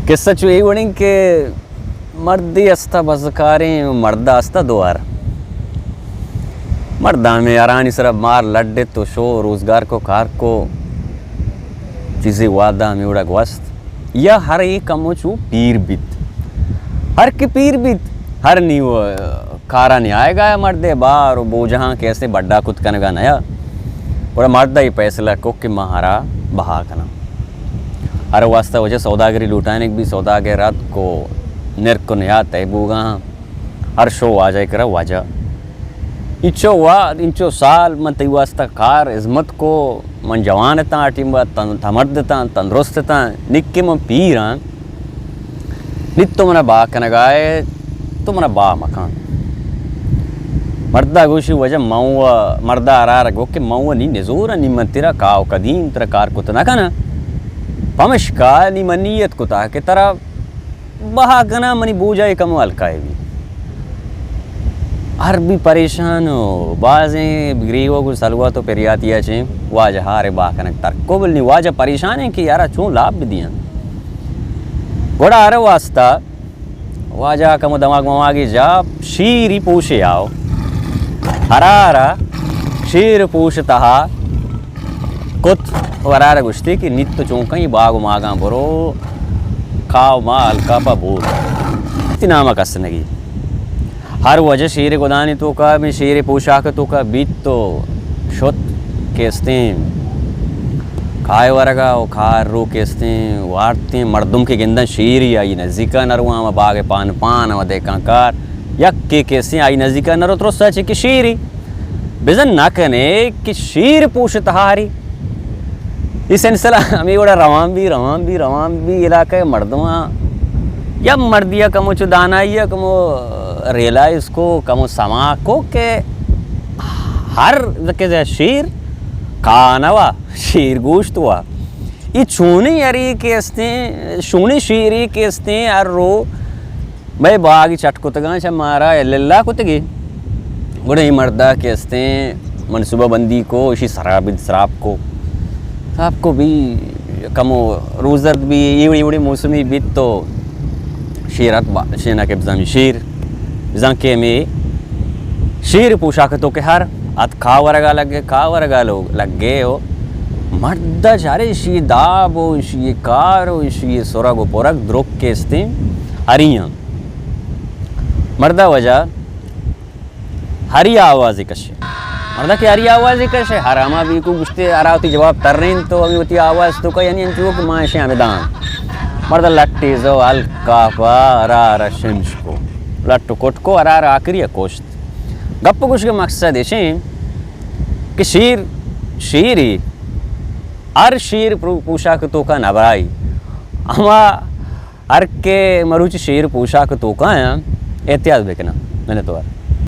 قصہ چو اے وڑیں کہ مردے استا بزکاریں، مردا استا دوار۔ مردا ہمے ہرانی سرا مار لڈت و شو روزگار کو، کار کو، چیزے وعدہ ہمے وڑا گوست۔ یا ہر اے کمو چو پیر بیت۔ ہر کہ پیر بیت، ہر نی و کارا نیائیگا، مردے بار و بوجہاں کہ استے بڈا کت کنگا نیا۔ گڑا مردا اے فیصلہ کو کہ ما ہرا بہا کناں۔ ہر واسطہ وجہ سوداگری لوٹائینگ بی، سوداگر ات کو نرک و نیاد تہ بوگا ہاں۔ ہر شو واجہ کرا واجہ۔ انچو وا-، انچو سال من تئی واسطہ کار ہزمت کو، من جوان اتاں، آ ٹیم با تن-، تمرد اتاں، تندرست اتاں، نی کہ من پیر آں، نی تو منا با کنگائے، تو منا با مکن۔ مردا گوشی، واجہ من و، مردا ہرار گو کہ من و نی نزور آں، نی من تیرا کاو قدیم ترا کار کت نہ کناں۔ پمشکا نی من نیت کتا کہ ترا بہا کناں، منی بوجا اے کمو ہلکا بی۔ ہر بی پریشان و بازیں گریوگ و سلوات و پریاتی ء چیں واجہ ہارے بہا کنگ ترک کو، بل نی واجہ پریشان ہیں کہ یارا چون لاپ بدیاں۔ گڑا ہر واسطہ واجہ کمو دماغ مماغی جا شیری پوشے آؤ۔ ہرارا شیر پوش تہا کت و ہرارا گوشتی کہ نی تو چون کئیں باغ و ماگاں برو، کاو مال کاپا بور۔ تی نام کس نگی۔ ہر واجہ شیر گدانی توکا، بی شیر پوشاک توکا بیت تو شت کہ استیں کائے ورگا و کار رو کہ استیں وارتیں مردم کہ گندن شیری آئی نزیکا نرواں، ہما باغ پان پان، ہما دہکان کار، یک کہ کہ استیں آئی نزیکا نرو ترسا چے کہ شیری۔ بزن نہ کنے کہ شیر پوش تہاری۔ اے سلسلہ ہمے وڑا روان بی، روان بی، روان بی، علاقہ مردماں یا مردیا کمو چو دانائی کمو ریلائز کو، کمو سما کو کہ ہر کہ شیر کانوا، شیر گوشت وا۔ اے چونیں یری کہ استیں، چونیں شیری کہ استیں، ہر رو مئے باغ چٹ کتگاں، چہ مارا الا اللہ کتگی۔ گڑا اے مردا کہ استیں منصوبہ بندی کو، اشی سرا بد سراپ کو۔ سراپ کو بی کمو روزرد بی، ایوڑی ایوڑی موسمی بیت تو شیر ات با-، شینا کہ بزاں شیر، بزاں کہ ہمے شیر پوشاک تو کہ ہر ات کاورگا لگے، کاورگا لوگ لگے و مردا چارے اشی داب و اشی کار و اشی سرگ و پرگ درک کہ استیں ہریاں۔ مردا وجہ ہری آوازے کشے۔ مردا کہ ہری آوازے کشے، ہر ہما بی کو گشتے ہرا وتی جواب ترین تو ہمیں وتی آواز تو کا، یعنی انچو کہ ما اشیں ہمیں دان۔ مردا لٹی زو ہلکا پا ہرا ہرا شمش کو۔ لٹ و کٹ کو ہرا ہرا آخری کوشت۔ گپ گوشگ مقصد اشیں کہ شیر، شیری ہر شیر پرو-، پوشاک توکا نبرائی۔ ہما ہر کہ مروچی شیر پوشاک توکا ہیں، احتیاط بکناں۔ منتوار۔